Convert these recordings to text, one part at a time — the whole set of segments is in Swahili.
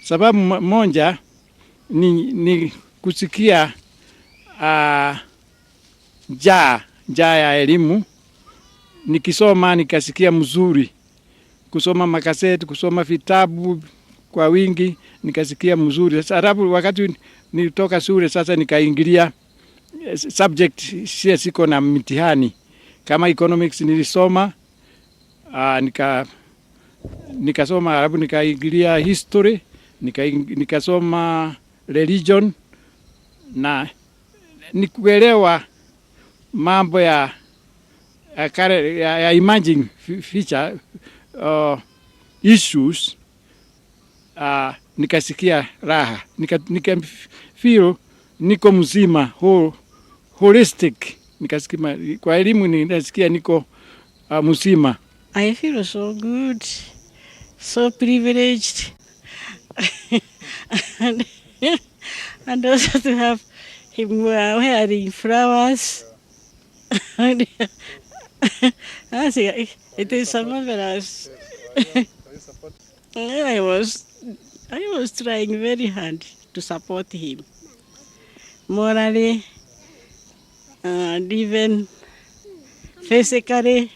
Sababu moja ni kusikia njaa ya elimu. Nikisoma nikasikia mzuri, kusoma makaseti, kusoma vitabu kwa wingi, nikasikia mzuri. Sasa alafu wakati nilitoka shule sasa nikaingilia subject sie siko na mtihani kama economics nilisoma, nikasoma alafu nikaingilia history, nikasoma religion na nikuelewa mambo ya emerging feature issues, nikasikia raha, nika feel niko mzima, holistic. Nikasikia kwa elimu ninasikia niko mzima. I feel so good, so privileged, and also to have him wearing flowers. And I think it is so marvelous. I was trying very hard to support him morally and even physically.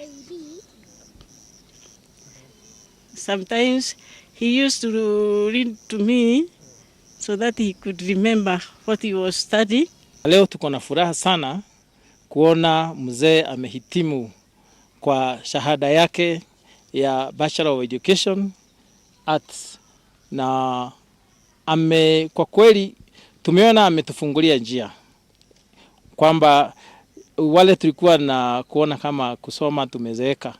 Sometimes he used to read to me so that he could remember what he was studying. Leo tuko na furaha sana kuona mzee amehitimu kwa shahada yake ya Bachelor of Education Arts, na kwa kweli tumeona ametufungulia njia kwamba wale tulikuwa na kuona kama kusoma tumezeeka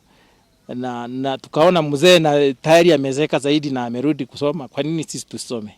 na tukaona mzee na tayari amezeeka zaidi na amerudi kusoma, kwa nini sisi tusome?